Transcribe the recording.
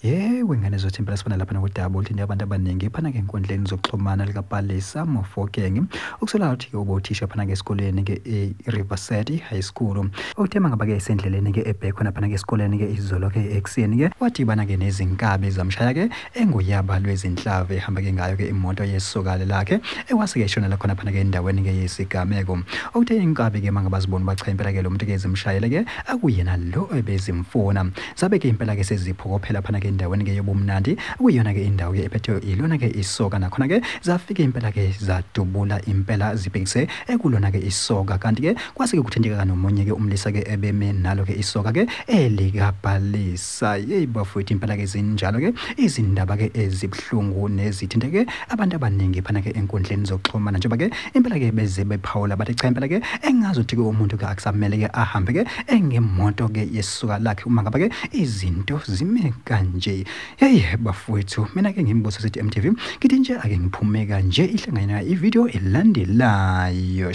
Yebo, ingane zothi impela sifana lapha nokudaba oluthinte abantu abaningi phana-ke enkundleni zokuxhumana likaPalesa Mofokeng. Okusolakala ukuthi-ke ube uthisha phana-ke esikoleni-ke e-Riverside High School. Okuthe mangabe-ke esendleleni-ke ebheke khona phana-ke esikoleni-ke izolo-ke ekuseni-ke wadibana-ke nezinkabi zamshaya-ke enguyaba lwezinhlavu ehamba-ke ngayo-ke imoto yesoka lakhe ewase-ke eshonela khona phana-ke endaweni-ke yesigameko. Okuthe inkabi-ke mangabe zibona uba cha impela-ke lo muntu-ke zimshayele-ke akuyena lo ebezimfuna. Zabe-ke impela-ke seziphokophela phana-ke endaweni-ke yobumnandi kuyiyona-ke indawo-ke ephethwe ilona-ke isoka, nakhona-ke zafika impela-ke zadubula impela zibhekise ekulona-ke isoka. Kanti-ke kwase-ke kuthinteka nomunye-ke umlisa-ke ebeme nalo-ke isoka-ke elikaPalesa. Yeyi bafowethu, impela-ke zinjalo-ke izindaba-ke ezibuhlungu nezithinteke abantu abaningi phana-ke enkundleni zokuxhumana, njengoba-ke impela-ke beze bephawula bathi cha impela-ke engazuthi-ke umuntu-ke akusamele-ke ahambe-ke engemoto-ke yesuka lakhe uma ngabe-ke izinto zime kanje. Hey bafowethu, mina-ke ngimbuso sithi MTV, ngithi nje ake ngiphume kanje, ihlangane nayo ividiyo elandelayo.